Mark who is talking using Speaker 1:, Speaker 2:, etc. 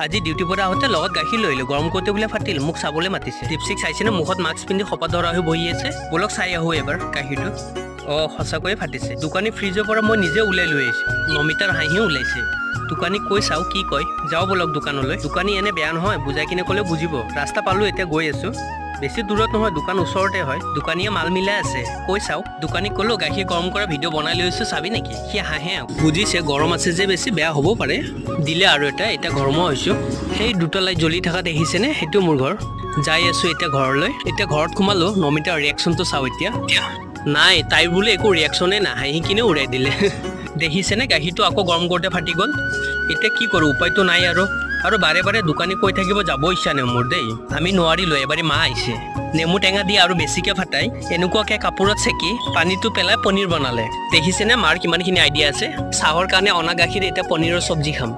Speaker 1: আজি ডিউটিৰ পৰা আহোঁতে লগত গাখীৰ লৈ আহিলোঁ। গৰম কৰোঁতে বোলে ফাটিল। মোক চাবলৈ মাতিছে। লিপষ্টিক চাইছেনে? মুখত মাস্ক পিন্ধি খোপা ধৰা হৈ বহি আছে। ব'লক, চাই আহোঁ এবাৰ গাখীৰটো। অঁ, সঁচাকৈয়ে ফাটিছে। দোকানী ফ্ৰিজৰ পৰা মই নিজে ওলাই লৈ আহিছোঁ। নমিতাৰ হাঁহিও ওলাইছে। দোকানীক কৈ চাওঁ কি কয়। যাওঁ ব'লক দোকানলৈ। দোকানী এনে বেয়া নহয়, বুজাই কিনে ক'লেও বুজিব। ৰাস্তা পালোঁ, এতিয়া গৈ আছোঁ। বেছি দূৰত নহয়, দোকান ওচৰতে হয়। দোকানীয়ে মাল মিলাই আছে, কৈ চাওঁ। দোকানীক ক'লো, গাখীৰ গৰম কৰা ভিডিঅ' বনাই লৈছোঁ, চাবি নেকি? সি হাঁহে আকৌ। বুজিছে, গৰম আছে যে বেছি, বেয়া হ'বও পাৰে। দিলে আৰু এটা। এতিয়া গৰমো হৈছোঁ। সেই দুটা লাইট জ্বলি থকা দেখিছেনে? সেইটো মোৰ ঘৰ। যাই আছোঁ এতিয়া ঘৰলৈ। এতিয়া ঘৰত সোমালোঁ। নমিতাৰ ৰিয়েকশ্যনটো চাওঁ এতিয়া। নাই, তাইৰ বোলে একো ৰিয়েকশ্যনেই নাই, হাঁহি কিনে উৰাই দিলে। দেখিছেনে, গাখীৰটো আকৌ গৰম কৰোঁতে ফাটি গ'ল। এতিয়া কি কৰোঁ? উপায়টো নাই আৰু। আৰু বাৰে বাৰে দোকানী কৈ থাকিব, যাব ইচ্ছা নাই মোৰ দেই। আমি নোৱাৰিলোঁ। এবাৰে মা আহিছে, নেমু টেঙা দি আৰু বেছিকৈ ফাটাই এনেকুৱাকৈ কাপোৰত চেকি পানীটো পেলাই পনীৰ বনালে। দেখিছেনে, মাৰ কিমানখিনি আইডিয়া আছে। চাহৰ কাৰণে অনা গাখীৰ এতিয়া পনীৰৰ চব্জি খাম।